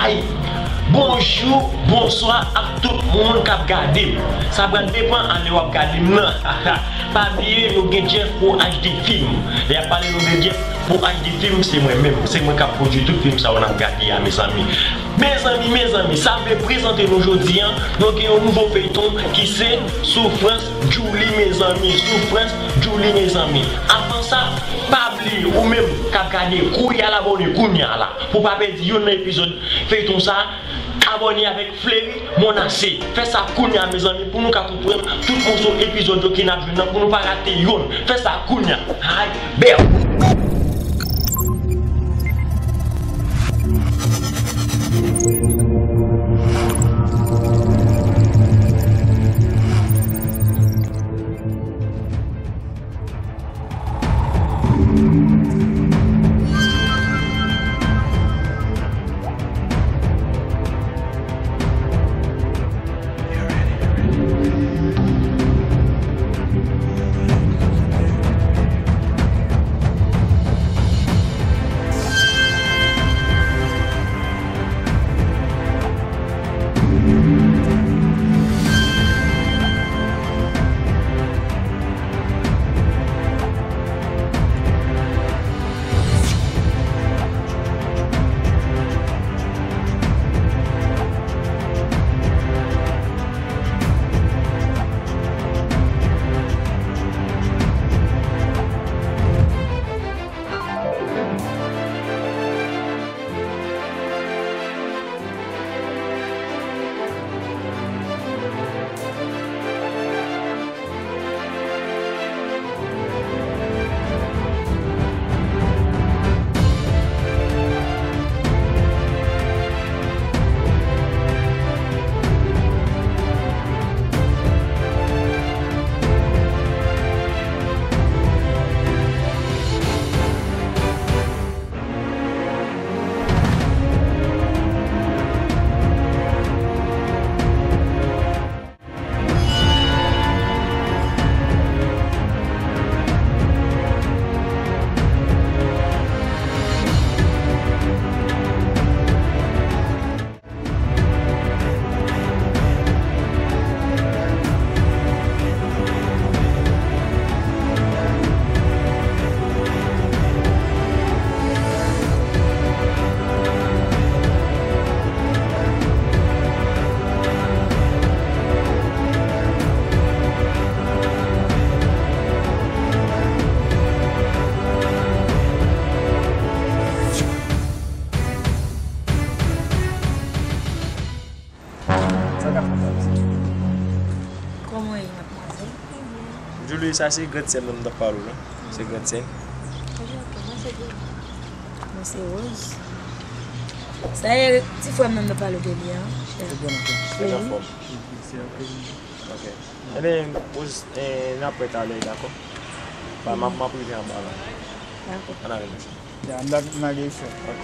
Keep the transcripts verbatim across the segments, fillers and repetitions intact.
Ay! Bonjou, bonswa ak tout moun k ap gade m. Sa pral depann a lè w ap gade m nan. Pa bliye, nou gen Jeff pou H D Film. Lè y ap pale nou de Jeff pou H D Film, se mwen menm. Se mwen k ap pwodui tout fim sa yo n ap gade a, mezanmi. Mezanmi, mezanmi, sa m vle prezante nou jodi a, nou gen yon nouvo feyton ki se Soufrans Djouly, mezanmi. Soufrans Djouly, mezanmi. Avan sa, pa bliye, ou menm k ap gade, kouri al abòne kounye a la. Pou w pa pèdi youn nan epizòd feyton sa, abòne avèk Fleury Monase. Fè sa kounye a, mezanmi, pou nou ka konprann tout moso epizòd yo ke n ap jwenn nan, pou nou pa rate youn. Fè sa kounye a. Ay, bèw! Sa k ap fèt la, mesye? Kòman w ye, madmwazèl? Djouly, sa se grann sè m nan m t ap pale w la. Se grann sè m. Ok, ok, mwen se Djouly. Mwen se Rose. Sa e ti frè m nan m t ap pale w de li a, chè. Li byen anfòm. Li anfòm. Ok. Ebyen, Rose, eh, n ap wè talè, dakò? Ba, m ap, m ap rive anba la. Dakò. Ann ale, mesye. Ya, n ap, n ap lage efò. Ok.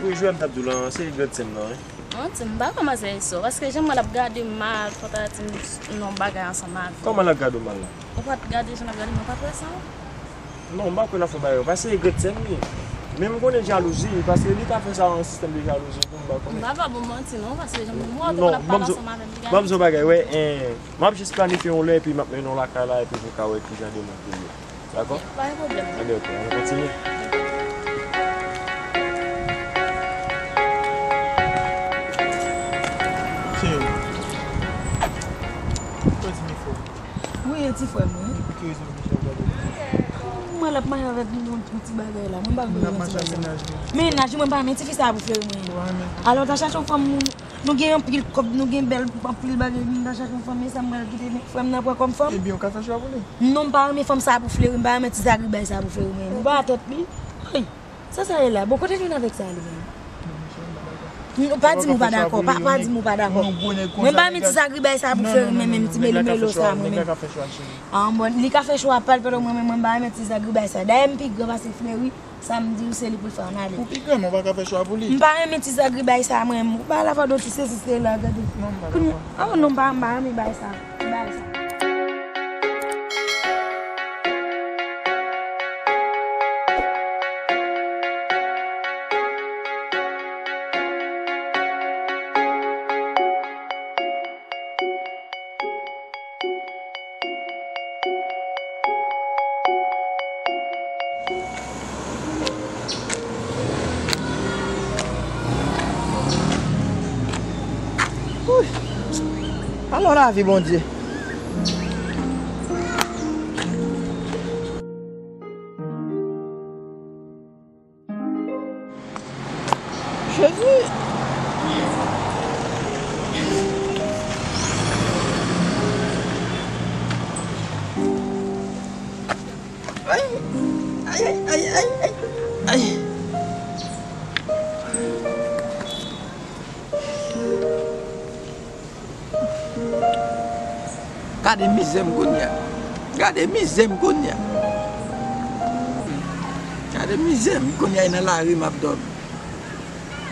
Wi, jwè m t ap di w lan, se grann sè m nan, wi. Manti, m pa kwè manzè Eso, paske jan m wè l ap gade m mal, fò ta di m yon bagay ansanm avè w. Kòman l ap gade w mal la? Ou pa t gade jan l ap gade m, ou pa t wè sa? Non, m pa kwè l ap fè bagay yo, paske se grann sè m li. Men m konnen jalouzi, paske li ka fè sa an sistèm de jalouzi tou, m pa konnen. M pa ba bon manti non, paske jan m wè w te konn ap pale ansanm avè m, li gade. Non, ban m di w yon bagay, wè, en, m ap jis planifye yon lè, epi m ap mennen w lakay la, epi nou ka wè ki jan de moun ke l ye. Dakò? Pa gen pwoblèm. Ebyen, ok, ann kontinye. Cheri. Kòman ti Mifo? Wi, e ti frè m, wi. Pou ki rezon Michel gade? Mwen l ap mache avèk yon, yon ti bagay la. Mwen pa vle yon ti bagay la. Mennaj, mwen pa renmen ti fi sa pou Fleury mwen. Ou pa renmen? Alò, ta chache yon fanm, nou gen anpil kòb, nou gen bèl, anpil bagay, nou ta chache yon fanm, e sa m pral kite frè m nan pran kòm fanm? Ebyen, ou ka fè chwa pou li. Non, m pa renmen fanm sa pou Fleury, m pa renmen ti zagribay sa pou Fleury mwen. Ou pa tèt li? Ay, sa sa ye la? Bon, kote l vin avèk sa li menm? Bon, Michel, m pa dakò. Ou pa di m ou pa dakò, pa, pa di m ou pa dakò. Mwen pa renmen ti zagribay sa pou fè renmen menm ti melo melo sa, mwen menm. Ah, bon, li ka fè cho a pa l, pandan mwen menm, mwen pa renmen ti zagribay sa. Dayè, m pi gran pase Fleury, sa m di w se li pou l fè ann ale. Ou pi gran, men w pa ka fè cho a pou li. M pa renmen ti zagribay sa, mwen menm. Ou pa la fò do ti sezi se la, gade. Non, m pa dakò. Oh, non, m pa, m pa renmen bay sa. Bay sa. Wouy! Alò lavi, Bondye. Jezi! Ay, ay, ay, ay, ay, ay. Ay. Gade mizè m kounye a. Gade mizè m kounye a. Gade mizè m kounye a, e nan lari m ap dòmi.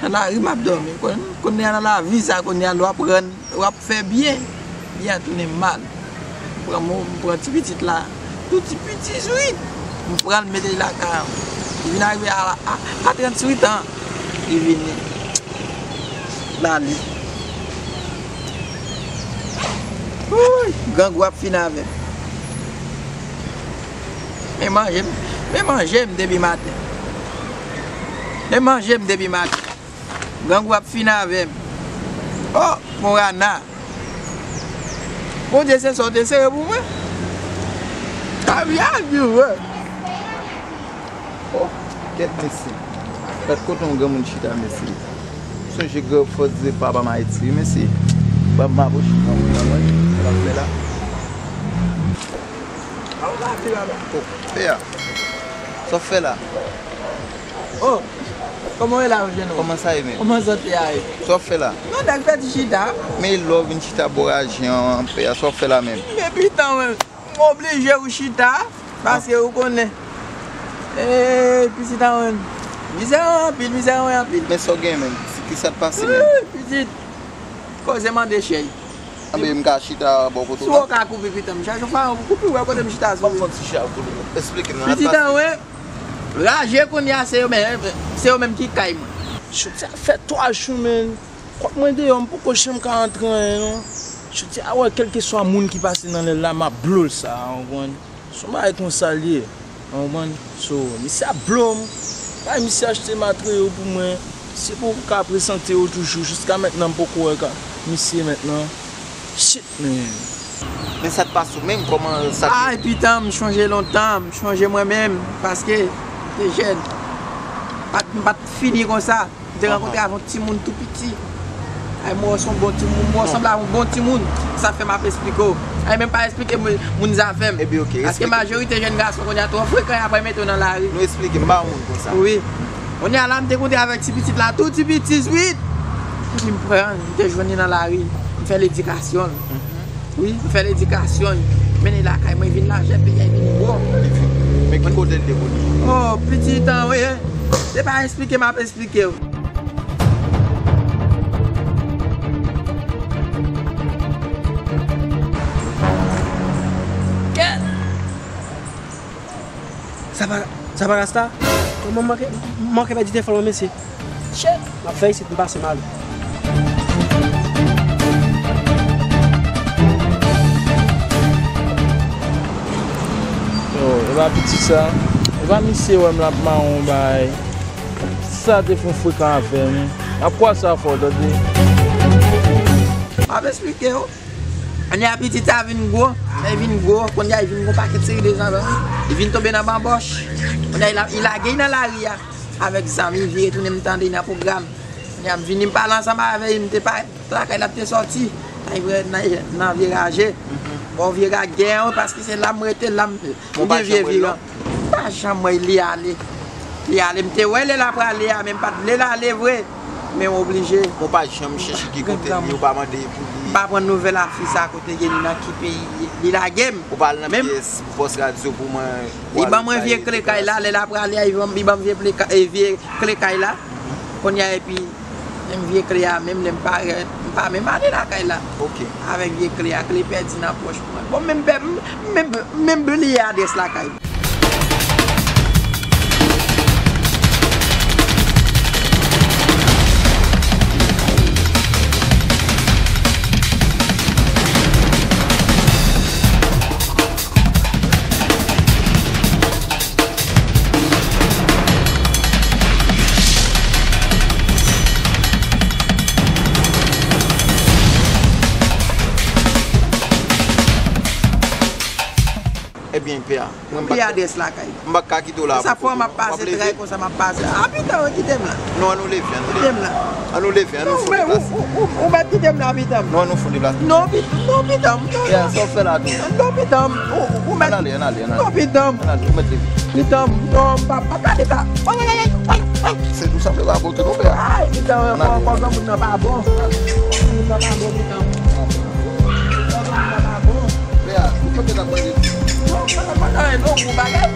Nan lari m ap dòmi. Kon-, kounye a nan lavi sa, kounye a lè w ap rann, w ap fè byen, byen an tounen mal. M pran mo, m pran ti pitit la, tou ti piti zwit. M pran l mete l lakay an. Li vin arive a, a, a tranntuit an. Li vini. L ale. Wouy, grangou ap fin avè m. Men manje m, men manje m depi maten. Men manje m depi maten. Grangou ap fin avè m. Oh, Morana. Bondye se sa w te sere pou mwen. Avi, avi, wè. Oh, kèt mesye. Gad kote yon granmoun chita, mesye. Sonje gran fòs de papa m Ayiti, wi, mesye. Papa m apwoche granmoun nan, wè. Sa l ap fè la? Oh, pè a. Sa w fè la? Oh, kòman w ye la, jèn nonm? Kòman sa ye menm? Kòman sante a ye? Sa w fè la? Non, nèg pèdi chita. Men lè w vin chita bò raje an, pè a, sa w fè la menm? Men pitan, mwen, m oblije ou chita, paske ou konnen. Ee, pitit an, mwen. Mizè an anpil, mizè an anpil. Men sa w gen menm? Ki sa k pase menm? Wi, pitit. Koze mande chèy. Anben, m ka chita bò kote w la? Si w ka koupe pitan, m chache yon fason pou koupe, w wè kote m chita sou. Ban m fè yon ti chita pou nou. Eksplike m nan. Pitit an, wi. Raje kounye a, se yo menm, se yo menm ki kay mwen. Jodi a fè twa jou, menn. Kòb mwen deyò, m poko janm ka antre anyen, non. Jodi a, wè, kèlkeswa moun ki pase nan lè l la, m ap blo l sa, w konprann? Se yon bagay konsa l ye, w konprann? So, misye ap blo m. Bay misye achte matreyo pou mwen. Se pou w ka prezante yo toujou. Jiska mentnan, m poko wè ka, misye mentnan. Shit, man. Men sa t pase w menm, kòman sa t ye? Ay, pitan, m chonje lontan, m chonje mwen menm, paske m te jèn. M pa t, m pa t fini konsa. M te rankontre avè yon timoun tou piti. Ay, m wè w se yon bon timoun, m wè w sanble avè yon bon timoun. Sa fè m ap esplike w. Ay, menm pa esplike moun, moun zafè m. Ebyen, oke, esplike. Paske majorite jèn gason kounye a twò frekan, y ap mete w nan lari. Nou esplike, m pa yon moun konsa. Wi. Kounye a la, m te kontre avèk ti pitit la, tou ti piti, swit. Epi m pran l, m te jwenn li nan lari. M fè l edikasyon l. Wi, m fè l edikasyon, mennen l lakay mwen, vin lajè peyi a, vin gwo. Men ki kote l te konnen? Oh, pitit an, wi. Se pa esplike m ap esplike w. Kè! Sa pa, sa pa rasta? Kòman m manke, m manke pèdi telefòn mwen, mesye? Shit! M ap fè isit, m pase mal. Yo, e pa piti sa. E pa misye wè m l ap mawon bay. Sa te fon frekan avè m. M ap kwa sa fò, tande. M ap esplike w. Kounye a pitit sa vin gwo, lè l vin gwo, kounye a li vin gon pakèt seri de zanmi. Li vin tonbe nan banbòch. Kounye a li la-, li lage l nan lari a avèk zam, li vire tounen, m tande li nan pwogram. Kounye a m vini, m pale ansanm avè li, m te pa lakay la, m te sòti. Nan, nan, nan vye raje. Bon, vye raje, paske se la m rete, la m, m gen vye viran. M pa janm wè li ale. Li ale, m te wè lè l ap prale a, men m pa t vle l ale vre. Men w oblije. Mwen pa janm chèche ki kote li, ou pa mande pou li. M pa pran nouvèl a fi sa kote gen li, nan ki peyi li lage m. Ou pa al nan pyès pòs radyo pou mwen. Li ban mwen vye kle kay la, lè l ap prale a, li ban m vye kle kay la. Kounye a, epi, menm vye kle a, menm lè m parèt, m pa menm ale lakay la. Ok. Avèk vye kle a, kle pèdi nan pòch mwen. Bon, menm, menm, menm bliye adrès lakay. Ebyen, pè a, mwen pa. Ki adrès lakay? M pa ka kite w la. Sa fò m ap pase tray konsa, m ap pase. A, pita, kite m la. Non, ann nou leve, ann nou leve. Kite m la. Ann nou leve, ann nou fon deplas. Ou mèt kite m la, pita m. Non, ann nou fon deplas. Non, pita m. Non, pita m. Pè a, sa w fè la tou? Non, pita m. Ou mèt. Ann ale, ann ale, ann ale. Non, pita m. Ann ale, ou mèt leve. Pita m. Non, m pa, pa gade sa. Se tou sa m te rakonte nou, pè a. Ay, pita m, ann ale. Kòm moun nan pa bon. Kòm moun nan pa bon, pita m. Pè a, ou kote n ap manje? Non, pa t ap manje anyen, non, gwo bagay.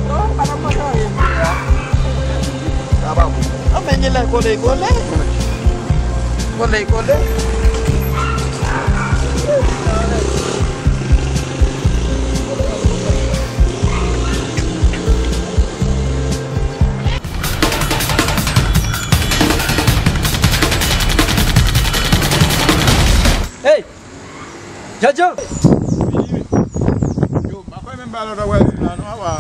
Non, pa t ap manje anyen. Sa pa bon. An, men gen lè kole, kole. Kole, kole. Hey! Djadjan! Wi, wi. Yo, m pa kwè menm pa lòt wè di m la non, apa,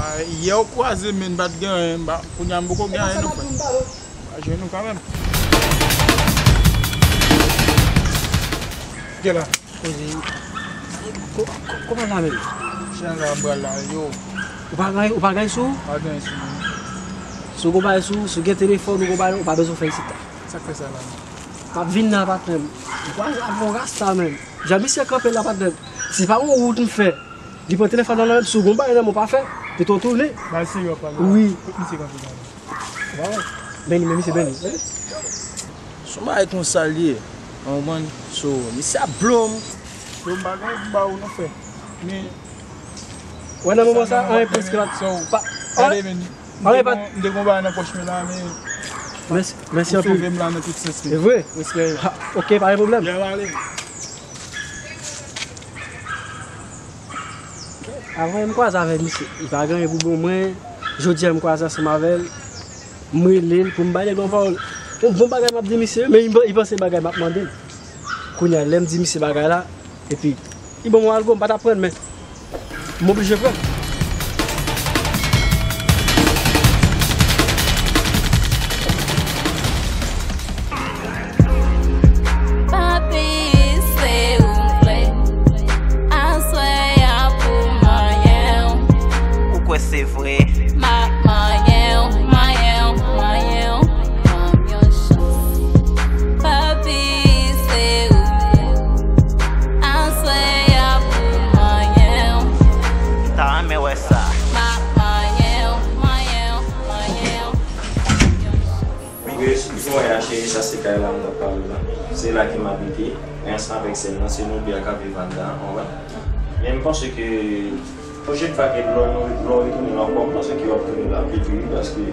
yè w kwaze men m pa t gen anyen, m pa, kounye a m poko gen anyen non, frè. Pa jwenn nou kanmenm. Gen la. Koze. Ko-, ko-, kòman la menm? Jan la m pral la, yo. Ou pa gen, ou pa gen sou? Pa gen sou. Si w gon bagay sou, si w gen telefòn, ou gon bagay, ou pa bezwen fè isit la. Sa k fè sa la? M ap vin nan apatman m. M kwaze avè yon rasta menm. Jan misye kanpe la, patnè m, se pa yon wout m fè. Li pran telefòn nan men m, si w gon bagay nan men w pa fè, pito w tounen. Bagay serye w ap pale la. Wi. Kot misye kanpe la? Waw. Benny, men misye Benny. Se yon bagay konsa l ye. Ou konprann? So, misye ap blo m. Yo, m pa gen pou ba ou non, frè. Men, wè, nan moman sa, anyen prèske pa, pa, gade, men, m te gon, m te gon bagay nan pòch mwen la, men. Mèsi, mèsi anpil. Ou sove m la nan tout sans, men. Se vre? Respè. Ha, ok, pa gen pwoblèm. Byen pale. Avan m kwaze avè misye, li pa gen anyen pou ban mwen. Jodi a m kwaze ansanm avè l. M rele l pou m ba nèg yon pawòl. Yon bon bagay m ap di misye, men li, li panse bagay m ap mande l. Kounye a, lè m di misye bagay la, epi li ban m yon algo, m pa t ap pran l, men m oblije pran l. Papi, se ou m vle. Aswè a pou manyen w. Ou kwè se vre? M ap manyen w, manyen w, manyen w. Ban m yon chans. Papi, se ou m vle. Aswè a pou manyen w. M ta renmen wè sa. M ap manyen w, manyen w, manyen w. Ban m yon chans. Wi, wi, cheri, sa se kay la m t ap pale w la. Se la ke m abite, ansanm avèk sè m nan, se nou de a k ap viv anndan an, ou konprann? Men m panse ke pwochèn fwa ke lè w, lè w retounen ankò, m panse ke w ap tounen la pi tou, wi, paske ou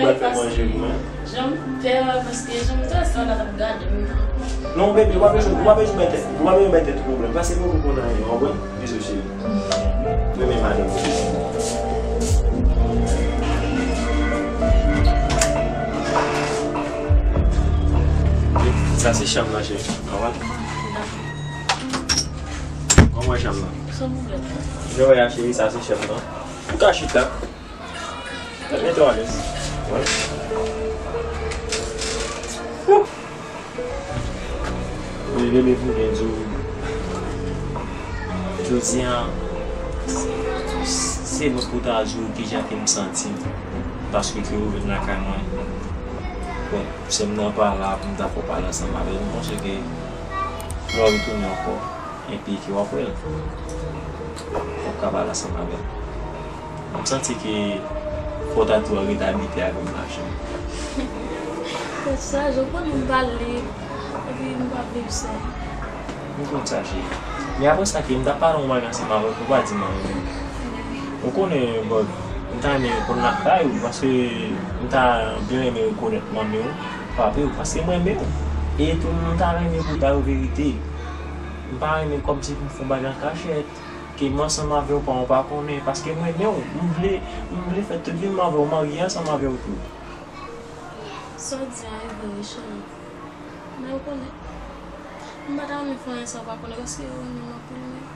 pral fè manje pou mwen. Jan m pè a, paske jan m pè a, sa la t ap gade m nan. Non, baby, ou pa bezwen, ou pa bezwen bay tèt, ou pa bezwen bay tèt ou pwoblèm. Pase pou ou konn anyen, ou konprann? Bizou, cheri. Renmen madanm ou. Sa se chanm nan, cheri. Kòman? Kòman chanm nan? Jan w wè a, cheri, sa se chanm nan. Ou ka chita. Mete w alèz. Wè. Mwen renmen pou mwen di w, jodi a, se mwen pou ta di w kijan ke m santi m, paske ke ou vin lakay mwen. Bon, sè m nan pa la pou m ta fè w pale ansanm avè l, m panse ke lè w retounen ankò, epi ke w ap wè l, w ap ka pale ansanm avè l. M santi ke fò w ta tou anreta abite avè m la, cheri. Sa, je konn m pa lib, epi m pa viv sèl. M konn sa, cheri. Men apre sa, ke m ta pale yon bagay ansanm avèk ou, pa di m anyen. Ou konnen, but, m ta renmen konn lakay ou, paske m ta byen renmen rekonèt manmi w, papi w, paske m renmen w. E tou, m ta renmen pou w ba yo verite. M pa renmen kòmsi pou m fè yon bagay an kachèt, ke m ansanm avè w, pa w pa konnen, paske m renmen w. M vle, m vle fè tout vi m avè w, marye ansanm avè w tou. Sa w di a, e vre, wi, cheri. Men ou konnen, m pa ta renmen fè anyen san w pa konnen, paske ou renmen m anpil, men